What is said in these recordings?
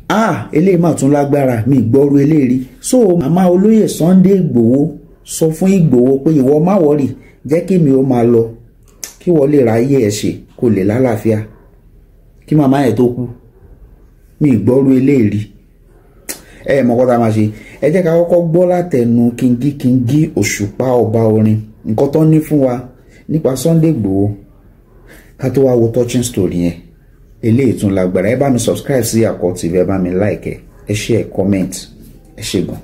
Ah, eléyìí mà tún lágbára, mi gbọ́rú eléyìí rí. So màmá olóyè Sunday Igboho sọ fún Igboho pé ìwọ má wọ́rì, jẹ́ kí mi ó máa lọ, kí wọ́n lè ráyè ẹ̀ ṣe, kó lè lálàáfíà, kí màmá ẹ̀ tó kú. Mi gbọ́rú eléyìí rí. Ẹ mọ̀ kọ́ tá a máa ṣe, ẹ jẹ́ ká kọ́kọ́ gbọ́ látẹnu Kingi Kingi Òṣùpá ọba orin nǹkan tó ní fún wa nípa Sunday Igboho, ká tó wá wo touching story yẹn. Eléyìí tún lágbára. Ẹ bá mi subscribe sí Àkọ́ TV, ẹ bá mi like, ẹ share, comment, ẹ ṣé gan.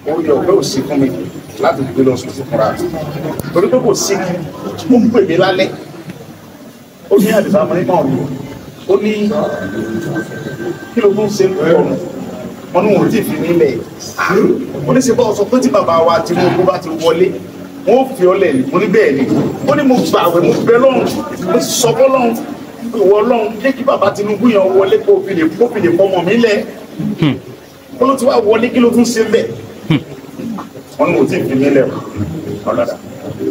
Orí ọ̀pẹ ò sí fún mi láti gbé lọ sùn fúnra torí pé kò sí kí ó ń pè mí lálẹ́. Ó ní àdìsá mọ́ nípa ọ̀run, ó ní kí ló tún ṣe ń pọ̀ ọ̀run, wọn ní wọn ò tí ì fi nílẹ̀. Ó ní ṣe bá ọ sọ pé tí bàbá wa Tinubu bá ti wọlé wọn ò fi ọ lẹ̀. Mo ní bẹ́ẹ̀ ni. Ó ní mo gbà àwẹ̀, mo bẹ lọ́run, mo sọ fọ́lọ́run, ìwọ Ọlọ́run jẹ́ kí bàbá Tinubu yẹn wọlé kó fi lè fọmọ mi lẹ̀. Ó ló ti wá wọlé, kí ló tún ṣe bẹ́ẹ̀? Wọn ní wò tí ì fi mí lẹ̀ ọ̀lọ́dà.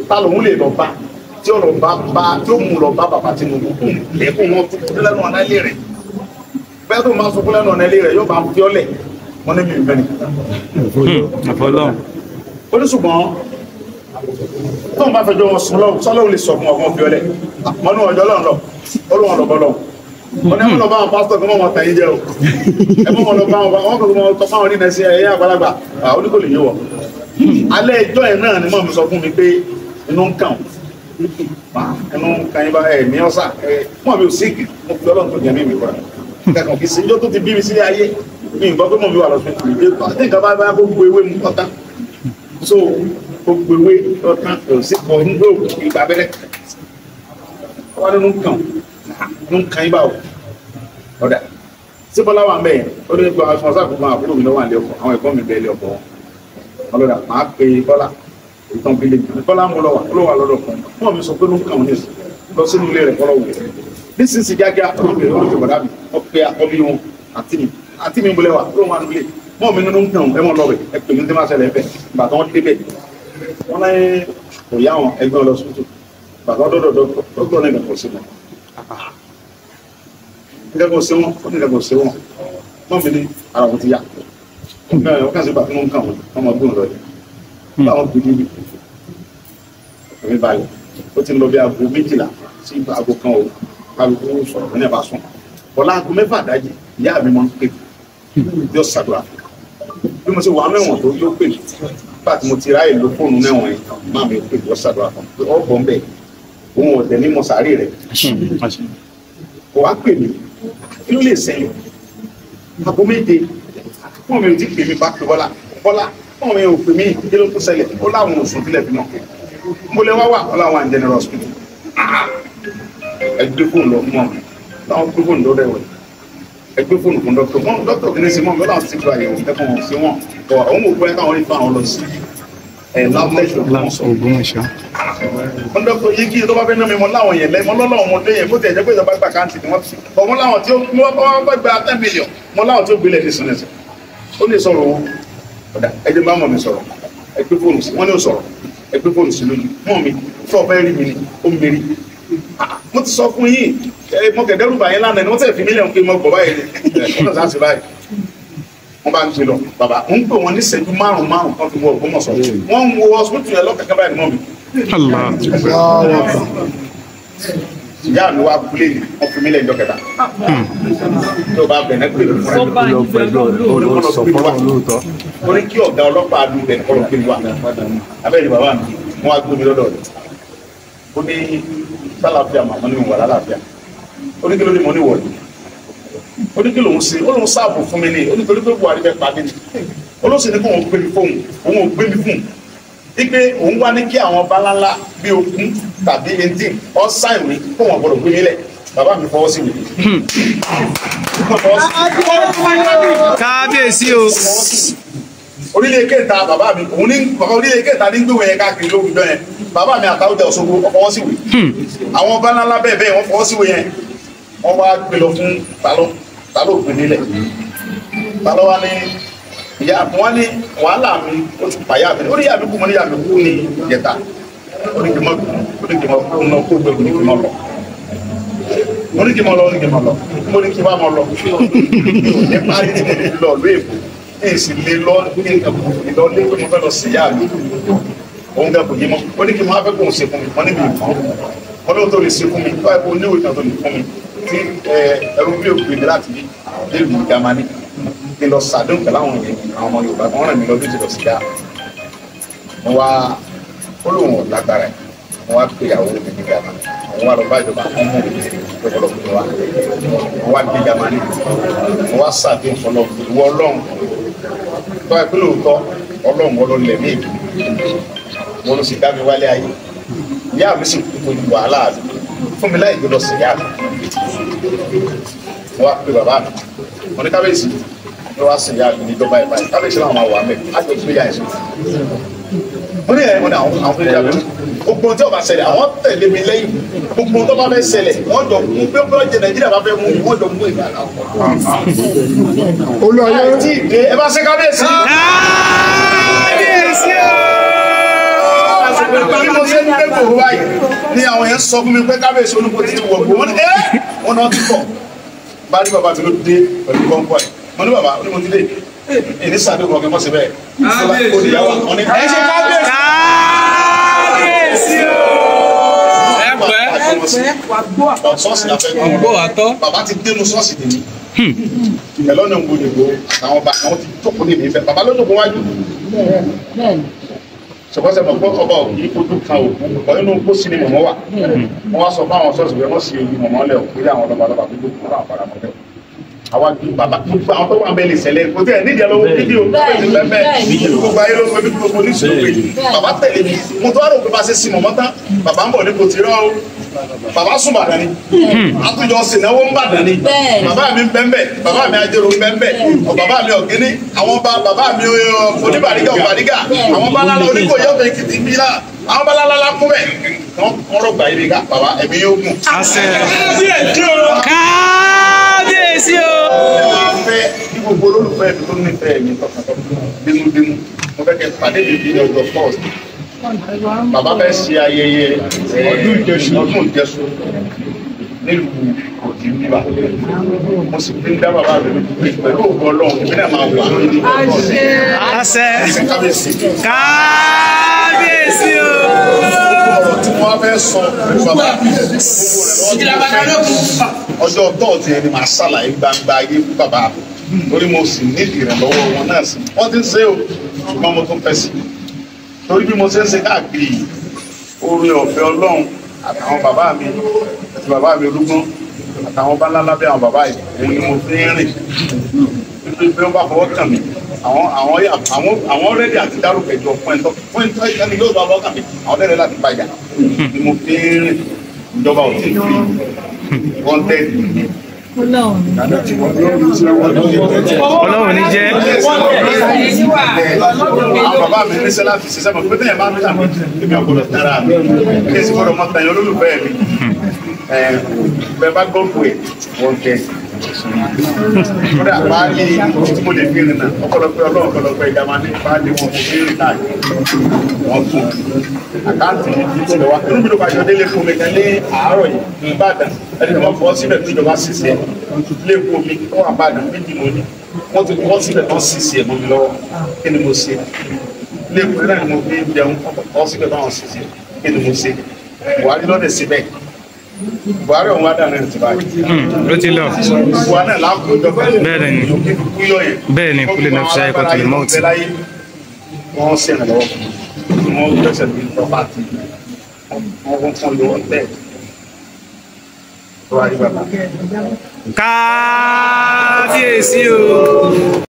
Ta lòun lè lọ bá tí ó lọ bá tí ó mú lọ bá bàbá Tinubu kún lẹ́kùn wọn tó kú lẹ́nu ọ̀nà ilé rẹ̀. Bẹ́ẹ̀ tó máa sunkún lẹ́nu ọ̀nà ilé rẹ̀ yóò bá fi ọ́ lẹ̀. Wọ́n ní mi ìfẹ́ ni. Ó ní ṣùgbọ́n tóun bá fẹjọ́ wọn sùn lọ́wọ́ sọ́lọ́wọ́ lè sọ fún ọkàn fi ọ́ lẹ̀. Wọ́n ní ọjọ́ lọ́n lọ, ó lóun lọ bọ́ lọ. Wọ́n ní ẹ mọ̀ lọ bá wọn pásítọ̀ kí wọ́n mọ̀ tẹ̀yìn jẹ́ o. Ẹ mọ̀ lọ bá wọn kò mọ̀ tọ́ fáwọn onímọ̀ sí ẹ̀yìn àgbàlagbà, àwọn oníkò lè yé wọ̀. Alẹ́ ẹjọ́ ẹ̀ náà ni mọ̀ mi sọ fún mi pé inú ń kàn inú ń kàn yín bá ẹ̀ ní ọ̀sà ẹ̀ mọ̀ mi ò síkì, mo fi Ọlọ́run tó jẹ mí mi kọ́ra. Kẹ̀kọ́ kì í ṣe ijó tó ti bí mi sílé ayé, mi gbọ́ pé mọ̀ mi wà lọ́sùn. Ní nǹkan bá bá gbogbo ewé mu ọ̀tá. So gbogbo ewé ọ̀tá kò sí kọ́ ń gbé òkú ìgbà abẹ́rẹ́. Wọ́n nínú kàn inú ń kàn yín báwo. Ọ̀dà sí Bọ́lá wà mẹ́yìn, ó ní gba aṣọ sáà àbúrò mi lọ́wọ́ àlẹ́ ọkọ̀, àwọn ẹ̀gbọ́n mi bẹ́ẹ̀ lé ọkọ̀ wọn. Ọlọ́dà máa pe Bọ́lá ìtàn bílẹ̀ Bọ́lá ń lọ wà ló wà lọ́dọ̀ kan. Wọ́n mi sọ pé ló ń kàn wọ́n ní lọ sínú ilé rẹ̀ kọ́lọ́ wò. Nísinsìnyí kíákíá olóògbé olóògbé bọ̀dá mi wọ́n pe àkọ́bí wọn àti mi bolẹ̀ wà ló wà nílé. Wọ́n mi nínú ń kàn ẹ mọ̀ lọ́bẹ̀ ẹ pè mí tí máa ṣẹlẹ̀ ẹ bẹ̀. Bàtà wọn débẹ̀ wọ́n náà kò yá wọn ẹgbẹ́ wọn lọ sótò. Bàtà wọn dọ́dọ̀ dọ́kítọ̀ náà kò sí wọn. Nǹkan kò sí wọn, ó ní nǹkan kò sí wọn. Wọ́n mi ní ara wọn ti yá. Wọ́n kàn sí bàtà wọn kàn wọ́n, wọ́n máa gbóhùn lọ yẹn. Báwọn gbé níbi ẹ̀mí balẹ̀, ó ti ń lọ bí aago 12 sí aago 1 o, kálukú sọ̀rọ̀ ní ẹ̀bá sùn. Bọ̀lá aago 6 dájí, ìyá mi máa ń pè yóò ṣàdúrà. Bí mo ṣe wà mẹ́wọ̀n tó yóò pè mí. Nígbà tí mo ti ráyè lo fóònù mẹ́wọ̀n yẹn, máa mi pè yóò ṣàdúrà fún mi. Ọ bọ̀ ń bẹ̀, òun ò tẹ̀ ní mọ sàárè rẹ̀. Kò wá pè mí, kí ló lè ṣẹlẹ̀? Aago 7, fóònù mi ò ti pè mí bá pè Bọ́lá. Bọ́lá fún mi ò pè mí, kí ló tún ṣẹlẹ̀? Ó láwọn oṣù sílẹ̀ fi mọ́. Mo lè wá wà, ó láwọn à ń general hospital. Ẹ gbé fóònù lọ fún ọ. Láwọn gbé fóònù lọ́dọ̀ ẹ̀wẹ̀. Ẹ gbé fóònù fún dókítà. Fún dókítà kì í ṣe mọ́, mi ó láwọn ti gba àyẹ̀wò ẹ̀fọn wọn sí wọn. Ọ̀ àwọn òkú ẹ̀ káwọn rí fún àwọn lọ sí. Ẹ̀ láfẹ́sọ̀ Ògbómọ̀ṣọ́. Fún dókítà yìí kí tó bá fẹ́ ná mi mọ́ láwọn yẹn lẹ́ mọ́ lọ́lọ́wọ́ ọmọdé yẹn bó ti ẹ̀ jẹ́ pé ìjọba gbà káǹtì ni wọ́n ti. Bọ̀ mọ́ láwọn tí ó wọ́n gba 10 million mọ́ láwọn tí ó gbélé ní sinẹ̀sì. Ó lè sọ̀rọ̀ wọn. Ọ̀dà ẹ jẹ́ bá mọ̀ mi sọ̀rọ̀. Ẹ gbé fóònù sí, wọ́n ní ò sọ̀rọ̀. Ẹ gbé fóònù sí lójú. Mọ́ mi, fún ọ̀fẹ́ rí mi ni, ó ń mérí. Mo ti sọ fún yín, mo kẹ̀dẹ́rù bàyín lánàá ni wọ́n tẹ̀ fi mílíọ̀nù pé mo gbọ̀ báyìí ni. Wọ́n náà sáà báyìí. Wọ́n bá ń ṣe lọ, bàbá, ń pè wọ́n ní ìṣẹ́jú márùn-ún kan fi wọ Ògbómọ̀ṣọ́. Wọ́n ń wo hospital yẹn lọ́kẹ̀kẹ́ báyìí mọ́ mi. Ìyá mi wá kúlé ni wọ́n fi mílẹ̀ ìjọ kẹta. Tí o bá bẹ̀rẹ̀ pé ó ní kí ọ̀gá ọlọ́pàá lu bẹ̀ kọ́ lọ pé wá. Abẹ́rẹ́ bàbá mi, wọ́n wá gbé mi lọ́dọ̀ rẹ̀. Ó ní sálàáfíà màmá ní wà lálàáfíà. Ó ní kí ló ní mo ní wọ̀lú. Ó ní kí lòun ṣe, ó lòun sáàbù fún mi ní, ó ní torí pé Buhari fẹ́ pa mí ni. Ó ló sì ní kó òun gbé mi fóun, òun ò gbé mi fún un. Ipe òun wá ní kí àwọn bá ńláńlá bí ogún tàbí 18 ọ sáìn wí kó wọn gbọ́dọ̀ gbé nílẹ̀. Bàbá mi fọwọ́ sí wì. Kábíyèsí o. Orílẹ̀ kẹta bàbá mi, òun ní bàbá orílẹ̀ kẹta ní gbéwò yẹn káàkiri lórí ìjọ yẹn. Bàbá mi àtàwùjẹ Òṣogbo fọwọ́ sí wì. Àwọn bá ńláńlá bẹ́ẹ̀ bẹ́ẹ̀ wọ́n fọwọ́ sí wì yẹn. Wọ́n wá gbé lọ fún talọ́ talọ́ òpin nílẹ̀. Talọ́ wá ní ìyá wọn ní wàhálà mi ó ti pàyà mi, ó ní ìyá mi kú, mo ní ìyá mi kú ní ìjẹta. Ó ní kí n mọ ó ní kí n mọ kó ná kó gbẹrù ní kí n mọ lọ. Mo ní kí n mọ lọ, ó ní kí n mọ lọ. Mo ní kí n wá mọ lọ. Ní parí tí mo lè lọ lóye èkó, kí n sì lè lọ kí n lọ lé pé mo fẹ́ lọ sí ìyá mi. Òun gẹ kò yé mọ́. Ó ní kí n máa fẹ́ kó n ṣe fún mi, wọ́n ní mi kàn. Wọ́n lóun tó lè ṣe fún mi, tó àìkú oníwèé kan tó lè fún mi. Tí ẹrú bí òkú mi láti bí délùú Jámánì. Kí n lọ sàdéhùn pẹ̀lú àwọn èèyàn àwọn ọmọ Yorùbá kan ràn mí lọ bí ti lọ sí dáa. Mo wá ó lóun ò lágbára ẹ̀. Mo wá pé ìyàwó mi ní Ghana. Àwọn wá lọ bá ìjọba àwọn ọmọ mi lọ́pọ̀lọpọ̀ wa. Mo wá dé Jámánì. Mo wá sàdéhùn fọlọ́ ìwọ Ọlọ́run. Tọ́ ẹ pé lóòótọ́ Ọlọ́run wọ́n ló lẹ̀ mí ìlú. Wọ́n ló sì dá mi wálé ayé. Ìyá mi sì kú torí wàhálà mi. Fún mi láì gbọdọ̀ sí ìyá mi. Mo wá pé bàbá mi. Mo ní kábíyèsí ló wá sí ìyá mi ní ìjọba ìbáyìí. Kábíyèsí làwọn máa wà mẹ́. Á jọ gbé ìyá ẹ̀ sùn. Mo ní ẹ̀ mo ní àwọn tó yà mí. Gbogbo tí ó bá ṣẹlẹ̀ àwọn tẹ̀lé mi lẹ́yìn. Gbogbo tó bá fẹ́ ṣẹlẹ̀ wọ́n jọ mú pé bí wọ́n jẹ Nàìjíríà bá fẹ́ mú mi wọ́n jọ mú ìgbà náà. Olúwayé. Àìtí ìdè ẹ bá ṣe kábíyèsí. Kábíyèsí o. Bí mo ṣe ń dé gbòòrò báyìí ni àwọn yẹn sọ fún mi pé kábíyèsí olúkọ ti wọ̀ gbòòrò. Wọ́n ní ẹ́ wọ́n náà ti pọ̀. Bá ní bàbá mi ló dé pẹ̀lú kọ́ńkọ́ ẹ̀. Mo ní bàbá ó ní mo ti dé. Èyí sàdéhùn ọ̀gá mọ̀ sí bẹ́ẹ̀. Ẹ ṣe kábíyèsí. Kábíyèsí o. Ẹ pẹ́. Ṣọ́ọ̀ṣì la fẹ́ Ọgbọ́ àtọ́. Bàbá ti dénú ṣọ́ọ̀ṣì tèmi. Ìyẹn lọ́nà ìgbòdìgbò àtàwọn ọba àwọn ti jókòó lè mi fẹ́. Bàbá ló jókòó wájú. Ṣọ̀kọ́sẹ̀ mọ̀ pé ọba òkú yìí fojú kan òkú. Ọ̀ inú kó sí ni mọ̀mọ́ wà. Wọ́n wá sọ fún àwọn ṣọ́ọ̀ṣì pé wọ́n sì ojú mọ̀mọ́ lẹ̀ òkú lé àwọn lọ́balọ́ba tó jókòó láwọn padà mọ́lẹ̀. Àwa ju bàbá gbogbo àwọn tó wà bẹ́ẹ̀ lè ṣẹlẹ̀ kò tí ẹ̀ nídìí ẹlọ́wọ́ fídíò bẹ́ẹ̀ bẹ́ẹ̀ gbogbo ayé ló ń gbé gbogbo oníṣòwò pé bàbá tẹ̀lé mi mo tó wá rò pé bá ṣe sí mọ̀mọ́ tán bàbá ń bọ̀ ní kò tí rọ́ o bàbá sùn bàdàn ni àtúnjọ sìnáwó ń bàdàn ni bàbá mi ń bẹ́ńbẹ́ bàbá mi ajérò ń bẹ́ńbẹ́ bàbá mi ọ̀gíní àwọn bá bàbá mi oníbàrígà ọ̀bàrígà àwọn bá lálẹ́ oníkòyí ọ̀fẹ́ èkìtì bí lá àwọn bá lálẹ́ lákún bẹ́ẹ̀ wọ́n rọ̀ gbà yìí ká bàbá ẹ̀mí yóò gùn. Àṣẹ. Kábíyèsí o. Mo fẹ́ kí gbogbo olólùfẹ́ mi tó nífẹ̀ẹ́ mi tọkàntọkàn dénúdénú mo fẹ́ kẹ́ pàdé mi bí ọjọ́ Thursday. Bàbá fẹ́ ṣe ayẹyẹ ọdún Ìjẹṣu nílùú Òdì bíbá. Mo sì fi ń dá bàbá mi lójú pé pẹ̀lú ògo Ọlọ́run èmi náà máa wà ní Àṣẹ. Kábíyèsí. Kábíyèsí o. Ọ̀rọ̀ tí mo wá fẹ́ sọ pẹ̀lú bàbá mi ọjọ́ tọ́ọ̀tì ẹni máa ṣàlàyé gbangba ayé fún bàbá mi torí mo sì nídìí ìrànlọ́wọ́ wọn náà sí wọ́n ti ń ṣe o ṣùgbọ́n mo tún fẹ́ sí i torí bí mo ṣe ń ṣe káàkiri oore ọ̀fẹ́ Ọlọ́run àtàwọn bàbá mi àti bàbá mi Olúgbọ́n àtàwọn bá ńlá lábẹ́ àwọn bàbá yìí òun ni mo fi ń rìn nítorí pé wọ́n bá fọwọ́ kàn mí àwọn rẹ́dí àti dárúkẹjọ fún ẹ̀ńtọ́ fún ẹ̀ńtọ́ ẹni yóò bá fọwọ́ kàn mí àwọn rẹ́dí láti bàjá ni mo fi ń rìn ìjọba ò tí ì fi wanted. Ọlọ́run ní jẹ́. Àwọn bàbá mi níṣẹ́ láti ṣiṣẹ́ mọ̀ pé téèyàn bá ń tà mí èmi ò gbọ́dọ̀ tara mi kí n sì gbọ́dọ̀ mọ tàyàn olólùfẹ́ mi. Bẹ́ẹ̀ bá gbọ́ pé wanted. Kódà páálí tí mo lè fi rìnnà ọ̀pọ̀lọpọ̀ Ọlọ́run ọ̀pọ̀lọpọ̀ ìjàmbá ní páálí wọn kò fi rìn káàkiri wọn fún àkáǹtì mi ti lọ wá. Inú mi ló bá yọ délé fún mi kan ní àárọ̀ yìí ní Ìbàdàn, ẹni tí wọ́n fọ́ síbẹ̀ tó ìjọba ṣiṣẹ́ lẹ́kọ̀ọ́ mi tó wà Ìbàdàn méjì mo ní wọ́n ti kọ́ síbẹ̀ tó ṣiṣẹ́ mọ́ mi lọ́wọ́. Kí ni mo ṣe? Lẹ́kọ̀ọ́ náà ni mo fi jẹun, kọ́ síbẹ̀ tó ṣiṣẹ́. Kí ni mo ṣe? Buhari lọ́dẹ̀ síbẹ̀. Buhari ọ̀hún wá dà náà ti báyìí. Ló ti lọ. Buhari náà lákòójọ. Bẹ́ẹ̀ ni. Bẹ́ẹ̀ ni, kúlẹ̀ náà fi ṣe àìkọ́tù lè mọ́ọ̀tì. Wọ́n ṣèrànlọ́wọ́ fún mi, wọ́n gbẹ́sẹ̀ ní pọ́pátì, wọ́n fún lówó tẹ̀. Kábíyèsí o.